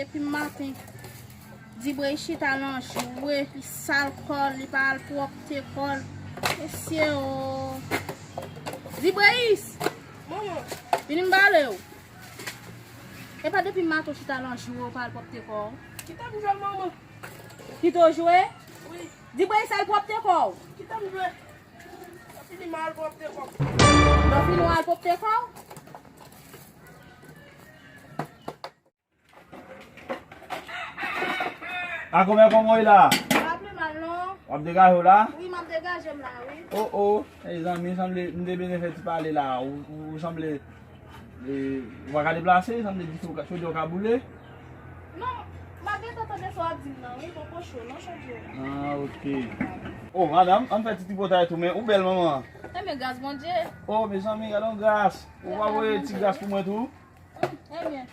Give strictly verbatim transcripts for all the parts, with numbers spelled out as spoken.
Depi maten, Dibreyis chita nan jwe, li sal kò l, li pa al pwòpte kò l. Mesye o. Dibreyis! Manman! Vini m pale w. E pa depi maten w chita nan jwe, w pa al pwòpte kò w? Kite m jwe, manman. Kite w jwe? Wi. Dibreyis al pwòpte kò w. Kite m jwe. Sa fini m al pwòpte kò m. Lè w fini w al pwòpte kò w? A konbyen kòman w ye la? Pa pi mal non. W ap degaje w la? Wi, m ap degaje m la, wi. O o, mezanmi, sanble m te bezwen fè ti pale la. Ou, ou, ou sanble, e, ou pa ka deplase, sanble dife w ka, chodye w ka boule. Non, m ap gentan tande sa w ap di m nan, wi, poko cho non, chodye. Ah, ok. O, madanm, ann fè ti tripotay tou, men ou bèl manman. Enben, gras Bondye. O, mezanmi, gade yon gras. Ou pa voye ti gras pou mwen tou? Hum, enben,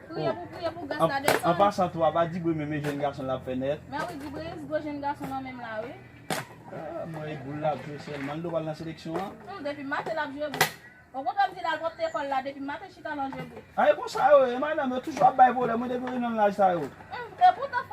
priye pou, priye pou gras la desann. An pasan tou, apa Dibri menm e jèn gason l ap fè nèt? Men wi, Dibri gwo jèn gason nan menm la, wi. Ah, mwen e boul l ap jwe sèlman. L do pral nan seleksyon an? Hum, depi maten l ap jwe boul. Okontrè, m di l al pwòpte kò l la, depi maten chita nan jwe boul. A, e konsa yo ye, madanm, yo toujou ap bay pwoblèm, wi, depi yo nan laj sa yo. Hum, e poutan,